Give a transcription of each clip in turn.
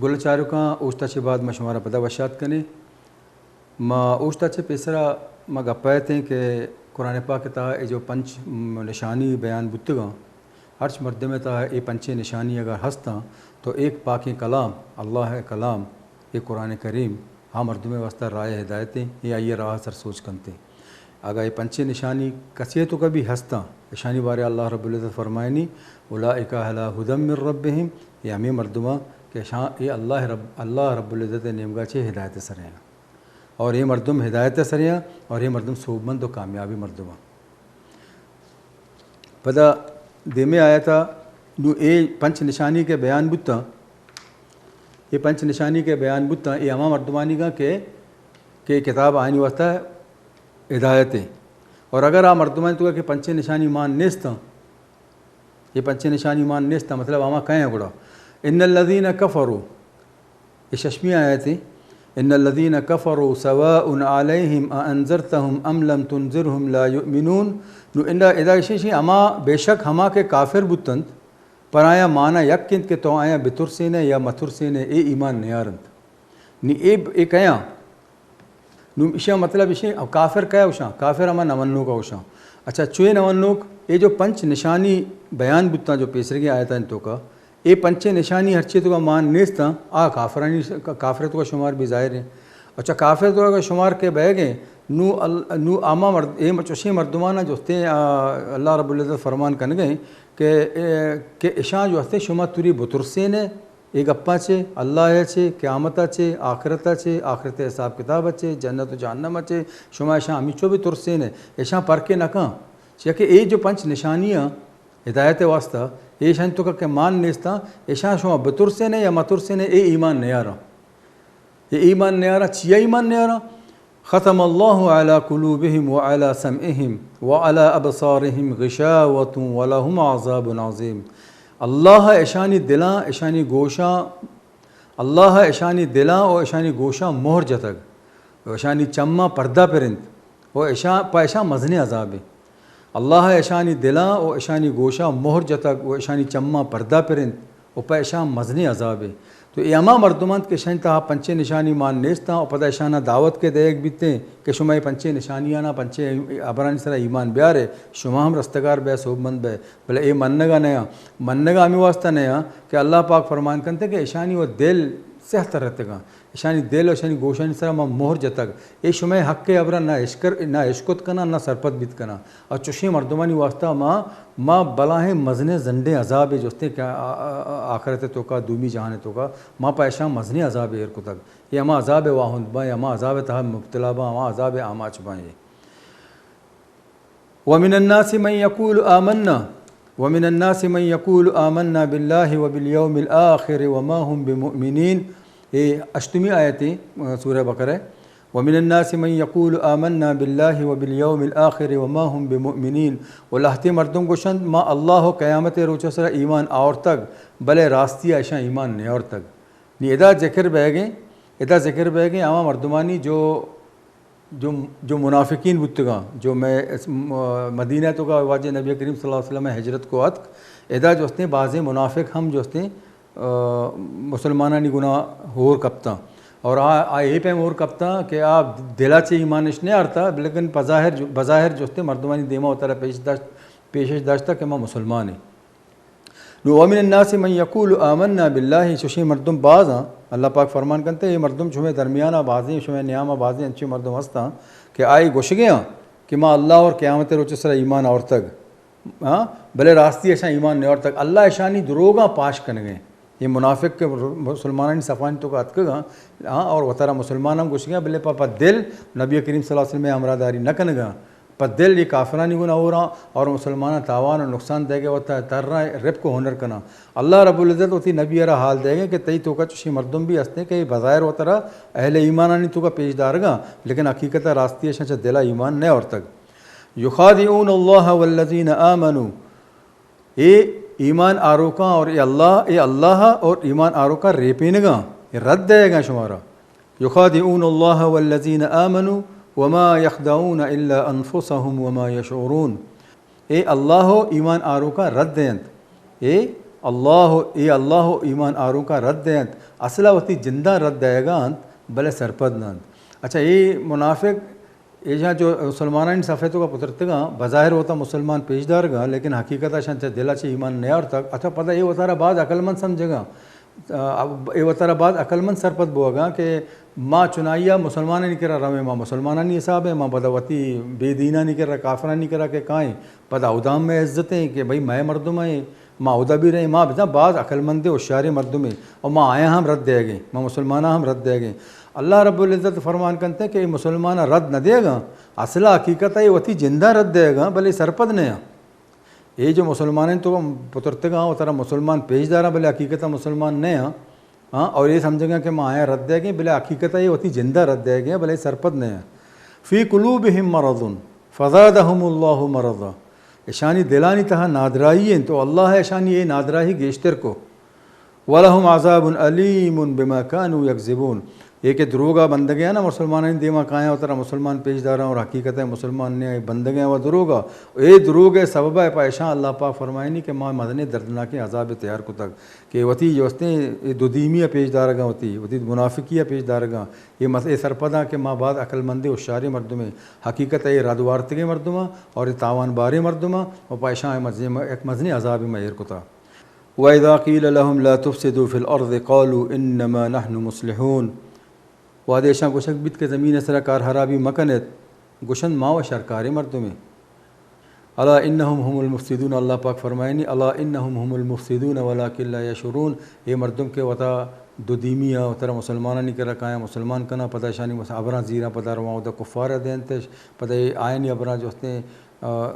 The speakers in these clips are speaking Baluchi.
گل چاروکاں، اوشتا چہ بعد ما شمارا پدا وشات کنیں۔ ما اوشتا چہ پیسرا ما گپ ءَ اتیں کہ قرآن پاک ءِ تہا اے جو پنچ، م، نشانی بیان بوتگاں، ہرچ مردم ءِ تہا اے پنچیں نشانی اگر ہستاں تو ایک پاکیں کلام، اللہ ءِ کلام، اے قرآن کریم، آ مردم ءِ واسطہ راہ ہدایت ایں، اے آئی ءِ راہ ءَ سر سوج کنت۔ اگاں اے پنچیں نشانی کسے ءِ توکا بھی ہستاں، اشانی بارے اللہ رب العزت فرمائنی، اولئک علی ھدی من ربہم، اے ہمے مردماں کہ اشاں اے اللہ رب، اللہ رب العزت ءِ نیمگا چہ ہدایت ءِ سرا ایں۔ اور اے مردم ہدایت ءِ سرا ایں اور اے مردم سوبمند و کامیابیں مردماں۔ پدا دیمے آیتا نوں اے پنچ نشانی کہ بیان بوتاں، اے پنچ نشانی کہ بیان بوتاں، اے ہما مردمانی گاں کہ، کہ کتاب آیانی واسطہ ہدایت ایں۔ اور اگر آ مردمانی توکا کہ پنچیں نشانی مان نیستاں، اے پنچیں نشانی مان نیستاں، مطلب ہما کئے ایں گڑا؟ ان الذین کفروا، اے ششمی آیت ایں، ان الذین کفروا سواء علیہم اانذرتہم ام لم تنذرہم لا یؤمنون۔ نوں اندا ادا اشی، اشی ہما، بے شک ہما کہ کافر بوتنت، پر آیاں مانا یک انت کہ تو آیاں بترسینے یا مترسینے، اے ایمان نیارنت۔ نی اے، اے کئے آں؟ نوں اشاں مطلب اشی، کافر کئے گوشاں؟ کافر ہما نہ منوکا گوشاں۔ اچھا، چوئے نہ منوک، اے جو پنچ نشانی بیان بوتاں جو پیسرگیں آیتانی توکا، اے پنچیں نشانی ہرچی توکا مان نیستاں، آ کافرانی، کافر توکا شمار بی ظاہر ایں۔ اچھا، کافر توکا شمار کہ بئیگ ایں، نوں ال-، نوں ہما مرد-، اے چوشیں مردمانا جستیں، آ، اللہ رب العزت فرمان کنگ ایں کہ، اے، کہ اشاں جو ہستیں شما توری بترسینے، اے گپاں چے، اللہ ءَ چے، قیامت ءَ چے، آخرت ءَ چے، آخرت ءِ حساب کتاب ءَ چے، جنت و جہنم ءَ چے، شما اشاں ہمینچو بترسینے، اشاں پرکے نہ کن۔ چیا کہ اے جو پنچ نشانی آں ہدایت ءِ واسطہ، اے اشانی توکا کہ مان نیستاں، اشاں شما بترسینے یا مترسینے، اے ایمان نیاراں۔ اے ایمان نیاراں، چیا ایمان نیاراں؟ ختم اللہ علی قلوبہم وعلی سمعہم وعلی ابصارہم غشاوۃ ولہم عذاب عظیم۔ اللہ ءَ اشانی دلاں، اشانی گوشاں، اللہ ءَ اشانی دلاں و اشانی گوشاں مہر جتگ و اشانی چماں پردہ پرنت و اشاں، پہ اشاں مزنیں عذابے۔ اللہ ءَ اشانی دلاں و اشانی گوشاں مہر جتگ و اشانی چماں پردہ پرنت و پہ اشاں مزنیں عذابے۔ تو اے ہما مردم انت کہ اشانی تہا پنچیں نشانی مان نیستاں و پدا اشاناں دعوت کہ دئیگ بیتیں کہ شما اے پنچیں نشانیاناں، پنچیں ہبرانی سرا ایمان بیارے، شما ہم رستگار بئے، سوبمند بئے، بلے اے منگا نیاں۔ منگا ہمے واسطہ نیاں کہ اللہ پاک فرمان کنت کہ اشانی و دل سیاہ ترتگاں۔ اشانی دل و اشانی گوشانی سرا ما مہر جتگ۔ اے شمئے حق ءِ ہبراں نہ اشکر، نہ اشکت کناں، نہ سرپد بیت کناں۔ اور چوشیں مردمانی واسطہ ما، ما بلاہیں مزنیں زنڈیں عذابے جستیں کہ آ-، آ-، آ-، آخرت ءِ توکا، دومی جہان ءِ توکا، ما پہ اشاں مزنیں عذابے ایر کتگ۔ اے ہما عذاب ءِ واہند باں، اے ہما عذاب ءِ تہا مبتلا باں، ہما عذاب ءِ آماچ باں اے۔ ومن الناس من يقول آمنا، ومن الناس من يقول آمنا بالله وباليوم الآخر وما هم بمؤمنين۔ اے ہشتمی آیت ایں، آ، سورہ بقرہ۔ ومن الناس من يقول آمنا بالله وباليوم الآخر وما هم بمؤمنين۔ و لہتے مردم گوشنت، ما اللہ و قیامت ءِ روچ ءِ سرا ایمان آورتگ، بلے راستی ءَ اشاں ایمان نیاورتگ۔ نی ادا ذکر بئیگ ایں، ادا ذکر بئیگ ایں ہما مردمانی جو جو، جو منافقین بوتگاں، جو مئے اس-، م-، مدینہ ءِ توکا واجہ نبی کریم صلی اللہ علیہ وسلم ءَ ہجرت کو اتک، ادا جو استیں بازیں منافق ہم جو استیں، آ، مسلمانانی گنا ہور کپتاں۔ اور آ، آ اے پیم ہور کپتاں کہ آ دل ءَ چہ ایمانش نہ آرتا، لیکن بظاہر جو، بظاہر جو استیں مردمانی دیما وترا پیش داشت، پیشش داشتا کہ ما مسلمان ایں۔ نو ومن الناس من یقول آمنا باللہ، چوشیں مردم باز آں۔ اللہ پاک فرمان کنتے، اے مردم شمئے درمیانا بازیں، شمئے نیاما بازیں انچیں مردم ہستاں کہ آئی گوشگے آں کہ ما اللہ اور قیامت روچ سرا ایمان آورتگ، ہاں، بلے راستی اشاں ایمان نیاورتگ۔ اللہ اشانی دروگاں پاش کنگے۔ اے منافق کہ مسلمانانی صفانی توکا اتکگاں، ہاں، اور وترا مسلمان ہم گوشگے آں، بلے پہ، پہ دل نبی کریم صلی اللہ علیہ وسلم ءِ ہمراہداری نہ کنگاں۔ پہ دل اے کافرانی گنا ہوراں اور مسلماناں تاوان و نقصان دئیگے وتا تراں رپک و ہنر کناں۔ اللہ رب العزت وتی نبی ءَ را حال دئیگے کہ تئی توکا چوشیں مردم بھی ہستیں کہ اے بظاہر وترا اہل ایمانانی توکا پیش دارگاں، لیکن حقیقت ءَ راستی اشاں چہ دل ءَ ایمان نہ آورتگ۔ یخادعون اللہ والذین آمنوا، اے ایمان آروکاں اور اے اللہ، اے اللہ اور ایمان آروکاں ریپینگاں، اے رد دئیگاں شمارا۔ یخادعون اللہ والذین آمنوا وما یخدعون الا انفسهم وما یشعرون۔ اے اللہ و ایمان آروکاں رد دینت۔ اے اللہ، اے اللہ و ایمان آروکاں رد دینت، اصلا وتی جنداں رد دئیگا انت، بلے سرپد نہ انت۔ اچھا، اے منافق، ایشاں جو مسلمانانی صفے توکا پترتگاں، بظاہر وتا مسلمان پیش دارگاں، لیکن حقیقتا اشاں چہ دلا چہ ایمان نیارتگ۔ اچھا، پدا اے وتارا باز عقل مند سمجھگاں، آ، اے وتارا باز عقل مند سرپد بوگاں کہ ما چنائیا مسلمانانی کرا رویں، ما مسلمانانی حساب ایں، ما پدا وتی بے دینانی کرا، کافرانی کرا کہ کائیں، پدا اودا ہم مئے عزت ایں کہ بھئی مئے مردم ایں، ما اودا بھی رہیں، ما بزاں باز عقل مندیں، ہوشیاریں مردمے، اور ما آیاں ہم رد دئیگیں، ما مسلماناں ہم رد دئیگیں۔ اللہ رب العزت فرمان کنتے کہ اے مسلماناں رد نہ دئیگاں، اصلا حقیقتا اے وتی جنداں رد دئیگاں، بلے سرپد نیاں۔ اے جو مسلمانیں تو پترتگاں، وتارا مسلمان پیش داراں، بلے حقیقتا مسلمان نیاں۔ ہاں، اور اے سمجھگاں کہ ما آیاں رد دئیگیں، بلے حقیقتا اے وتی جندا رد دئیگیں، بلے سرپد نیاں۔ فی قلوبہم مرض فزادہم اللہ مرضا۔ اشانی دلانی تہا نادراہی انت، تو اللہ اشانی اے نادراہی گیشتر کو۔ ولہم عذاب الیم بما کانوا یکذبون۔ اے کہ دروگا بندگے نا مسلمانانی دیما کایاں، وتارا مسلمان پیش داراں اور حقیقتا مسلمان نیاں، بندگے و دروگا۔ اے دروگ سببا پہ اشاں اللہ پاک فرمائنی کہ ما مزنیں دردناکیں عذاب تیار کتگ۔ کہ وتی جو استیں اے دو دیمی ء پیش دارگاں، وتی، وتی منافقی ء پیش دارگاں، اے مس-، اے سرپداں کہ ما باز عقل مندیں ہوشیاریں مردمیں، حقیقت ء اے رد وارتگیں مردماں اور اے تاوان باریں مردماں و پہ اشاں اے مزنیں، یک مزنیں عذابے ما ایر کتا۔ وَإِذَا قِيلَ لَهُمْ لَا تُفْسِدُوا فِي الْأَرْضِ قَالُوا إِنَّمَا نَحْنُ مُصْلِحُونَ۔ وہدے اشاں گوشگ بیت کہ زمین ء سرا کار ہرابی مکن ات، گوشنت ما و شرکاریں مردمیں۔ الا انہم ہم المفسدون، اللہ پاک فرمائنی، الا انہم ہم المفسدون ولکن لا یشعرون، اے مردم کہ وتا دو دیمی ء وترا مسلمانانی کرا کایاں مسلمان کناں، پدا اشانی مس-، ہبراں زیراں پدا رواں اودا کفار ء دینتش، پدا اے آیانی ہبراں جو استیں، آ،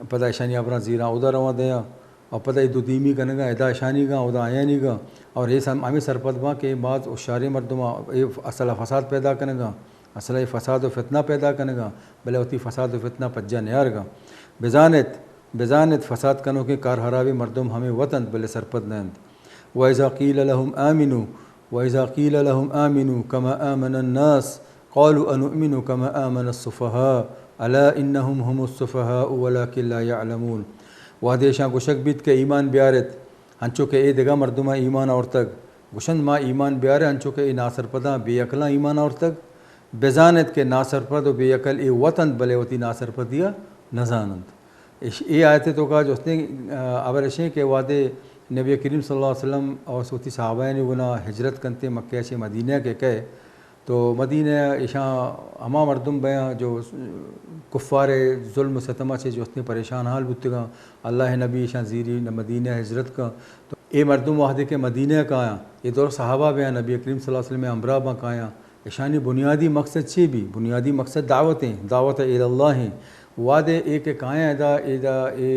پدا اشانی ہبراں زیراں اودا رواں دیاں، اور پدا اے دو دیمی کنگاں، ادا اشانی گاں، اودا آیانی گاں، اور اے سم-، ہمیں سرپد باں کہ اے باز ہوشیاریں مردماں، اے اصل فساد پیدا کنگاں۔ اصل ء فساد و فتنہ پیدا کنگاں، بلے وتی فساد و فتنہ پجا نیارگاں۔ بزانت، بزانت فساد کنوکیں کار ہرابیں مردم ہمے وت انت، بلے سرپد نہ انت۔ وَإِذَا قِيلَ لَهُمْ آمِنُوا، وَإِذَا قِيلَ لَهُمْ آمِنُوا كَمَا آمَنَ النَّاسُ قَالُوا أَنُؤْمِنُ كَمَا آمَنَ السُّفَهَاءُ أَلَا إِنَّهُمْ هُمُ السُّفَهَاءُ وَلَكِنْ لَا يَعْلَمُونَ۔ وہدے اشاں گوشگ بیت کہ ایمان بیارت، انچو کہ اے دگہ مردماں ایمان آورتگ، گوشنت، ما ایمان بیاریں، انچو کہ اے ناسرپداں، بے عقلاں ایمان آورتگ۔ بزانت کہ ناسرپد و بے عقل اے وت انت، بلے وتی ناسرپدی ء نہ زاننت۔ اش-، اے آیت ء توکا جستیں، آ، ہبر اشیں کہ وہدے نبی کریم صلی اللہ علیہ وسلم اور وتی صحابہانی گنا ہجرت کنتے مکہ ء چہ مدینہ ء کہ کئے، تو مدینہ ء ایشاں ہما مردم بیاں جو کفار ء ظلم و ستم ء چہ جستیں پریشان حال بوتگاں، اللہ ء نبی ایشاں زیری مدینہ ء ہجرت کن۔ تو اے مردم وہدے کہ مدینہ ء کایاں، اے دور صحابہ بیاں نبی کریم صلی اللہ علیہ وسلم ء ہمراہ باں کایاں، ایشانی بنیادی مقصد چی بی؟ بنیادی مقصد دعوت ایں، دعوت الی اللہ ایں۔ وہدے اے کہ کایاں ادا، ادا اے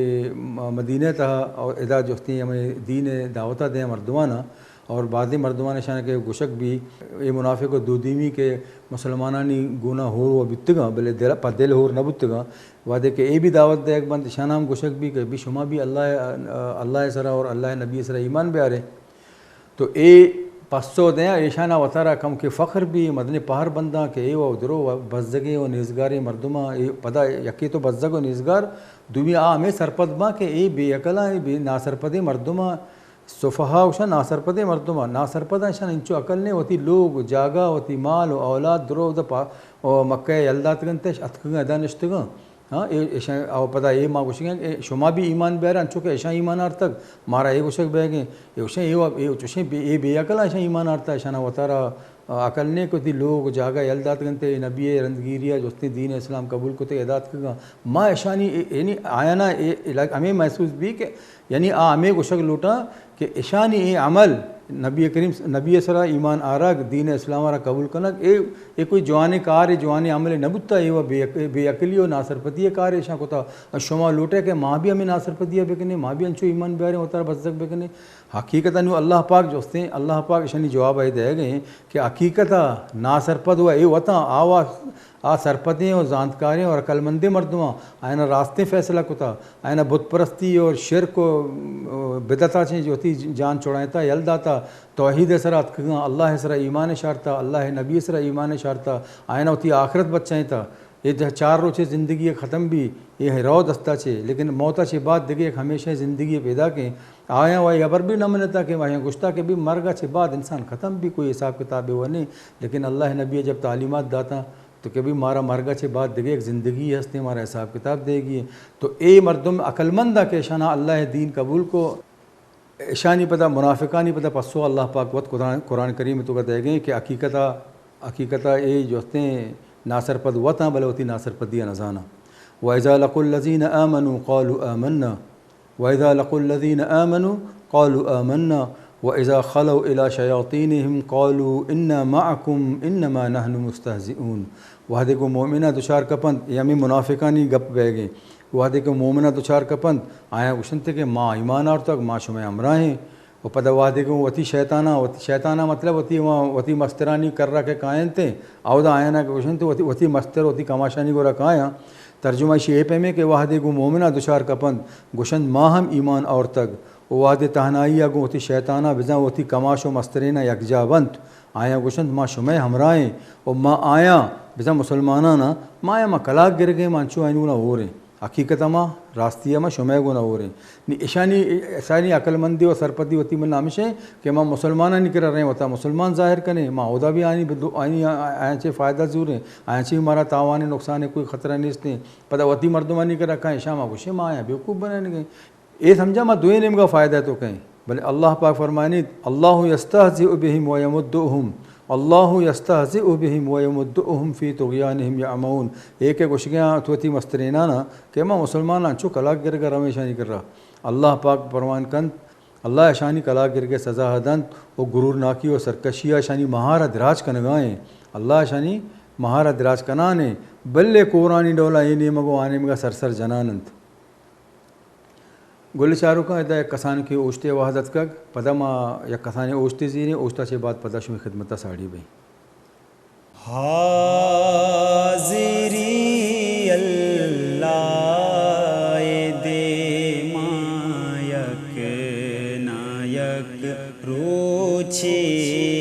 مدینہ ء تہا اور ادا جستیں ہمیں دین ء دعوت ء دیاں مردماناں، اور بعضی مردمان اشان کہ گوشگ بی، اے منافق و دودیمی کہ مسلمانانی گونا ہور و بیتگاں، بلے دل، پہ دل ہور نہ بوتگاں۔ وہدے کہ اے بھی دعوت دیگ بنت، اشان ہم گوشگ بی کہ بی شما بھی اللہ، اللہ سرا اور اللہ نبی سرا ایمان بیارے۔ تو اے پسو دیاں، ایشانا وتارا کم کہ فخر بی، مدنی پہر بنداں کہ اے و درو و بزگیں و نیزگاریں مردماں، اے پدا یکی تو بزگ و نیزگار، دومی آ ہمیں سرپد باں کہ اے بے عقلاں، اے بے ناسرپدیں مردماں، سفہا گوشاں ناسرپدیں مردماں، ناسرپداں اشان انچو عقل نے، وتی لوگ، جاگہ، وتی مال و اولاد درو دا پا-، و مکہ یل داتگنتش، اتکگاں ادا نشتگاں۔ ہاں، اے، ایشاں، او پدا اے ما گوشگیں، اے شما بھی ایمان بیارے، انچو کہ ایشاں ایمان آرتگ، مارا اے گوشگ بیگیں، اے گوشیں، اے و-، اے چوشیں بے، اے بے عقل ایشاں ایمان آرتا، ایشانا وتارا عقل نے کہ وتی لوگ جاگہ یل داتگنتے، اے نبی رندگیری جستیں دین اسلام قبول کتے ادا اتکگاں۔ ما ایشانی اے، یعنی آیانا اے، اے لگ-، ہمیں محسوس بھی کہ یعنی آ ہمے گوشگ لوٹاں کہ اشانی اے عمل نبی کریم، نبی سرا ایمان آرگ، دین اسلام را قبول کنگ، اے، اے کوئی جوانیں کارے، جوانیں عملے نہ بوتا، اے و بے عق-، بے عقلی و ناسرپدی کارے اشاں کتا۔ شما لوٹے کہ ما بھی ہمیں ناسرپدی بکنیں، ما بھی انچو ایمان بیاریں، وتارا بزگ بکنیں۔ حقیقتاً نوں اللہ پاک جستیں، اللہ پاک اشانی جواب اے دے گئے کہ حقیقتا ناسرپد و اے وتاں آوا آ سرپدیں و زانتکاریں و عقلمندیں مردماں، آیانا راستیں فیصلہ کتا، آیانا بت پرستی و شرک و بدعتا چیں جو وتی جان چھڑائینتا، یل داتا، توحید سرا اتکگاں، اللہ سرا ایمان شارتا، اللہ نبی سرا ایمان شارتا، آیانا وتی آخرت بچائینتا۔ اے چار روچے زندگی ختم بی، اے رو دستا چے، لیکن موتا چے بعد دگہ یک ہمیشہ زندگی پیدا کیں۔ آیاں وای ہبر بھی نہ منتا کہ آیاں گشتا کہ بھی مرگا چے بعد انسان ختم بی، کوئی حساب کتاب و نہیں۔ لیکن اللہ نبی جب تعلیمات داتا تو کہ بھی مارا مرگا چے بعد دگہ یک زندگی ہستے، مارا حساب کتاب دے گی۔ تو اے مردم عقل مند کہ اشانا اللہ دین قبول کو، اشانی پدا، منافقانی پدا پسو اللہ پاک وت قرآن، قرآن کریم تو کا دے گئے کہ حقیقتا، حقیقتا اے جو ہستیں ناسرپد وت آں، بلے وتی ناسرپدی نزانا۔ وَإِذَا لَقُوا الَّذِينَ آمَنُوا قَالُوا آمَنَّا، وَإِذَا لَقُوا الَّذِينَ آمَنُوا قَالُوا آمَنَّا، وَإِذَا خَلَوْا إِلَى شَيَاطِينِهِمْ قَالُوا إِنَّا مَعَكُمْ إِنَّمَا نَحْنُ مُسْتَهْزِئُونَ۔ وہدے کہ مومنا دچار کپنت، اے ہمیں منافقانی گپ بہ گئے، وہدے کہ مومنا دچار کپنت، آیاں گوشنت کہ ما ایمان آرتگ، ما شمئے ہمراہیں۔ و پدا وہدے کہ وتی شیطاناں، وتی شیطاناں مطلب وتی، وتی مسترانی کرا کہ کاینت، اودا آیانا کہ گوشنت وتی، وتی مستر، وتی کماشانی گورا کایاں۔ ترجمہ ایشی اے پیمیں کہ وہدے گوں مومنا دچار کپنت، گوشنت ما ہم ایمان آورتگ، و وہدے تہنائی ء گوں وتی شیطاناں بزاں وتی کماش و مستریناں یکجاہ بنت، آیاں گوشنت ما شمئے ہمراہیں، و ما آیاں بزاں مسلماناناں، ما آیاں ما کلاگ گرگیں، ما انچو آیانی گونا ہوریں۔ حقیقت ء ما، راستی ء ما شمئے گونا ہوریں۔ نی اشانی، اشانی عقل مندی و سرپدی وتی من ہمشیں کہ ما مسلمانانی کرا رہیں، وتا مسلمان ظاہر کنیں، ما اودا بھی آنی بدو-، آنی آیاں چے فائدہ زوریں، آیاں چے مارا تاوان نقصان کوئی خطرہ نیستیں۔ پدا وتی مردمانی کرا کائیں، اشاں ما گوشیں ما آیاں بیوقوف بنائینگیں۔ اے سمجھا ما دوئیں نیمگا فائدہ تو کہیں۔ بلے اللہ پاک فرمانیت، اللہ یستہزئ بهم و یمدهم، اللہ یستہزئ بهم و یمدهم فی طغیانهم یعمهون۔ اے کہ گوشگیاں تو وتی مسترینانا کہ ما مسلماناں چو کلاگ گرگا رویں اشانی کرا۔ اللہ پاک فرمان کنت، اللہ اشانی کلاگ گرگے سزا دنت و غرورناکی و سرکشی اشانی مہارا دراج کنگائیں۔ اللہ اشانی مہارا دراج کنانیں، بلے کورانی ڈولا اے نیمگ و آ نیمگا سرسر جنان انت۔ گل چاروکاں، ادا یک کسانکے اوشتے وہد اتکگ، پدا ما یک کسانیں اوشتے زیریں، اوشتا چہ بعد پدا شمئے خدمتا ساڑی بیں۔ حاضری اللہ ءِ دیما یک نہ یک روچے